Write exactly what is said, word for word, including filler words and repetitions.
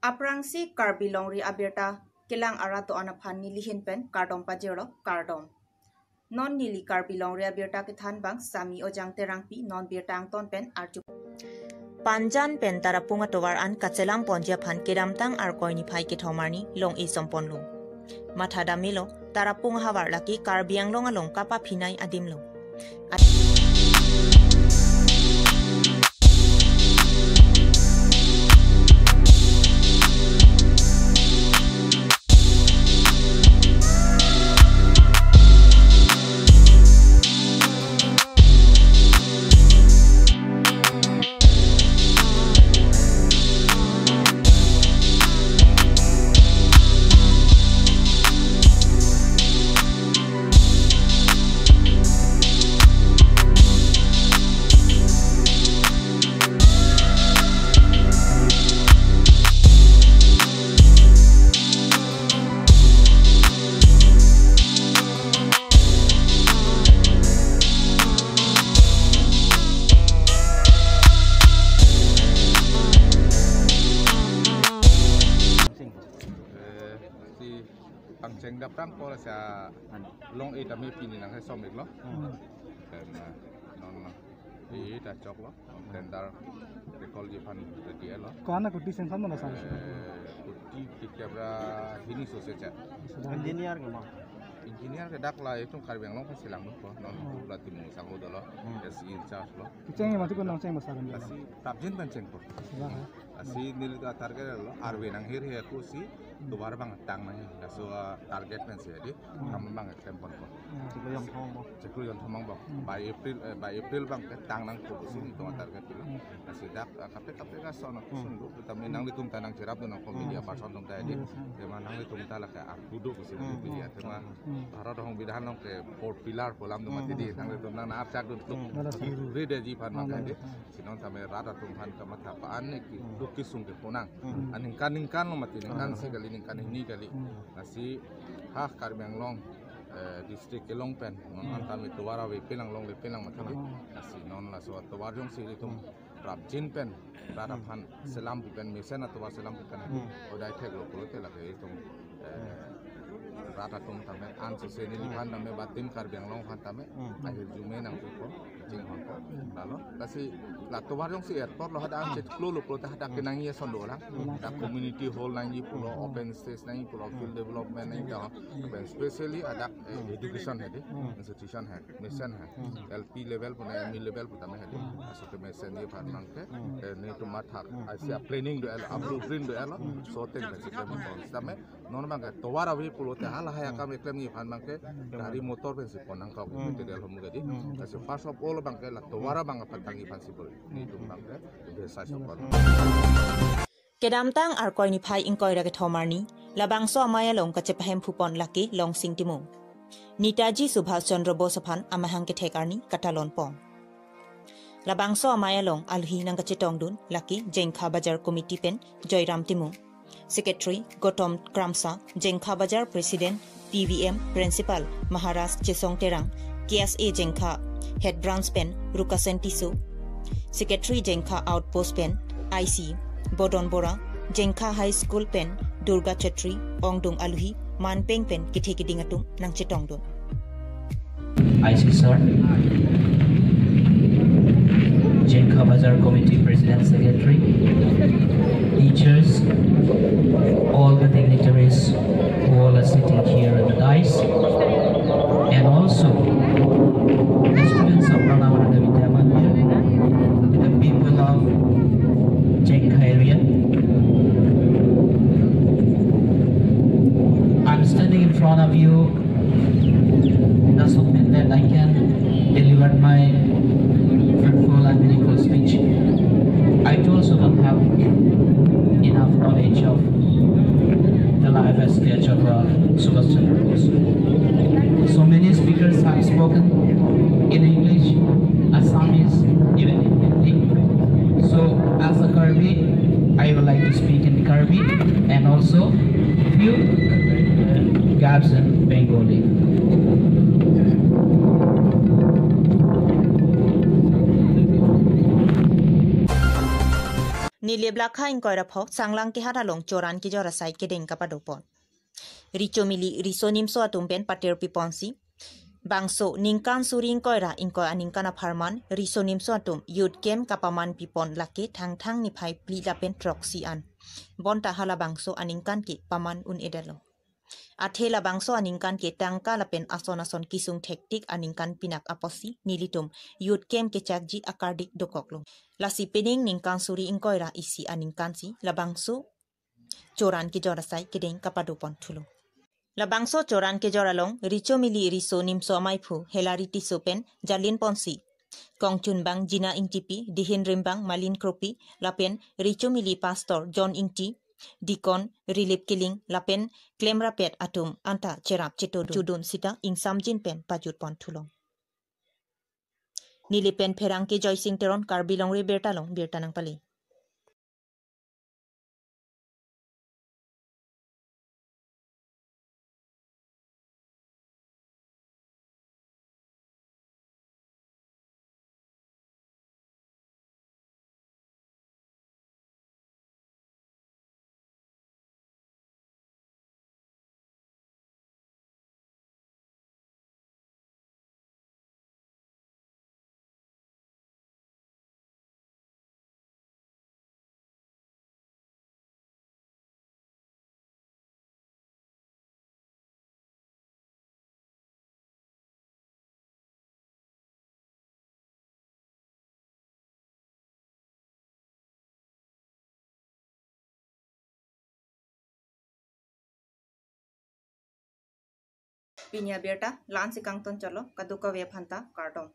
Aphrangsi Karbi Longri abirta kelang arat do-an aphan nelihin pen kardom pajirlo, kardom. Non neli Karbi Longri abirta kethan abang Sami Ojang Terangpi, non birta angton pen arju. Panjan pen Tarapung atovar an kachelam ponji aphan kedamtang Arkoi niphai kethom arni long-e somponlo. Matha damelo, Tarapung ahavar lake Karbi Anglong along kapaphinei adim lo. Eh, si pangcheng dap tang ko la sa long-e tame pini nang he som ik lo. Hmm. Then, eh, non, non. Di ta choklo. Tender recall ji aphan ready lo. Ko-an akuti sengkam mana sang? Eh, kuti tikabra hini sose chat. Engineer ke ma? Engineer ke dak la itum Karbi Anglong aphan selam ko. Non Hmm. la Timung sangho dolo. Hmm. S E in charge lo. Cheng mati ko nang cheng masar. Lasi prapjin pen cheng ko. Wah. Lasi neli ta target lo. Arve nang hir he ko si Hmm. tovar abang tang nang. Laso, ah, target pen si di. Hmm. Kam abang klem pon ko. Hmm. Chiklo jongthom abang. Chiklo jongthom abang. Hmm. By April, eh, by April abang ke tang nang ko si Hmm. tovar target lo. Hmm. Lasi dak, ah, kaprek kaprek ason Hmm. ason do. Tame nanglitum ta nangcherap dun nang ko media Hmm. person atum ta di. Hmm. Tema nanglitum ta lake arpu do si Hmm. media tema. Hmm. Bharat ahong bidhan along ke four pillar pu alam do Hmm. mati di. Nanglitum nang na archak dun tuk. Hmm. Rede ji aphan Hmm. mati di. Hmm. Si non tame rat atum aphan kamatha pa-an ne ki Hmm. duk kesung ke ponang. Hmm. Aningkan ningkan lo mati, ningkan Hmm. si kali, ningkan hini kali. Hmm. Lasi ha Karbi Anglong, eh, district kelong pen, non Hmm. han tame tovar ave pelang longle pelang mati di. Hmm. Lasi non laso tovar jongsi itum Hmm. prapjin pen, rat Hmm. aphan Hmm. selam pen, mesen atovar selam pen. Hmm. Hodai theklo pulote lake itum, eh, Hmm. rat atum tame, an sese neli Hmm. aphan tame, ba tim Karbi Anglong aphan tame, Hmm. ahirjume nangkok, ching hon ko. Lalo, lasi la tovar jongsi airport lo hadak Hmm. chiklo lo pulote hadak Hmm. kenangji ason dolang. Hmm. Hadak community hall nangji pulo, Hmm. open stage nangji pulo, Hmm. field development nangji ta. Hmm. Lapen specially hadak, eh, Hmm. education he di, Hmm. institution he, mesen he. Hmm. L P level pu na M E level pu tame he di. Hmm. Laso ke mesen ji aphan abang ke, Hmm. eh, netum mathak, Hmm. aisi a planning do-et lo, a blueprint do-et lo, Hmm. so ten ke si klem ko. Tame, non abang ke tovar ave pulote halahai Hmm. akam keklem ji aphan abang ke Hmm. gari motor pen si pon nangkok Hmm. material hom ke di. Hmm. Lasi first of all abang ke la tovar abang aphan tangji aphan si bor. Netum abang ke, ide sai so pon. Kedamtang Arkoi niphai ingkoi ra kethom arni, labangso amei along kachepahemphu pon lake Longsing Timung. Netaji Subhas Chandra Bose aphan amahang kethek arni katalon pon. Labangso amei along alohi nangkachetong dun lake Jengkha Bazar Committee pen Joyram Timung, Secretary Gautam Kramsa, Jengkha Bazar President P V M, Principal Maharaj Chesong Terang, K S A Jengkha Head Branch pen Rukasen Tisso, Secretary Jengkha Outpost pen I C Bodon Bora, Jengkha High School pen Durga Chetri, ongdung alohi manpeng pen kethe keding atum nangchetong dun. I C sir, Jengkha Bazar Committee President, Secretary, teachers, all the dignitaries who all are sitting here at the dais, and also the students of Pranam Ananda Vidya Mandir, the people of Jengkha area. I'm standing in front of you does not mean that I can deliver my fruitful and meaningful speech. I too also don't have enough knowledge of the life and stature of uh, Subhas Chandra Bose. So many speakers have spoken in English, Assamese, even in Hindi. So as a Karbi, I would like to speak in Karbi and also few gaps in Bengali. Nilip Lakha ingkoi ra pho Sanglang kehat along choran kejor asai kedeng kapado pon. Richo mili riso nimso atum pen pater piponsi bangso ningkan suri ingkoi ra ingkoi aningkan apharman riso nimso atum youth camp kapaman pipon lake Thangthang niphai phli lapen throksi an. Bonta halabangso aningkan ke paman un-edetlo. Athe labangso aningkan ke tangka lapen ason ason kesung thektik aningkan pinak apotsi nelitum youth camp kechakji akardik dokoklo. Lasi pining ningkan suri ingkoi ra isi aningkansi labangso choran kejor asai kedeng kapado pon thulo. Labangso choran kejor along richo mili riso nimso amaiphu Helari Tisso pen jalin ponsi kongchunbang Jina Ingtipi, dihin rimbang Malin Kropi, lapen richo mili pastor John Ingti, dikon Rilip Kiling, lapen klemrapet atum anta cherap cheto chudun sita ingsamjin pen pajut pon thulong. Neli pen pherangke Joysing Teron, Karbi Longri Abirta along birta nangpale. Pini abirta la-ansi kangton chotlo, kadokave aphanta kardom.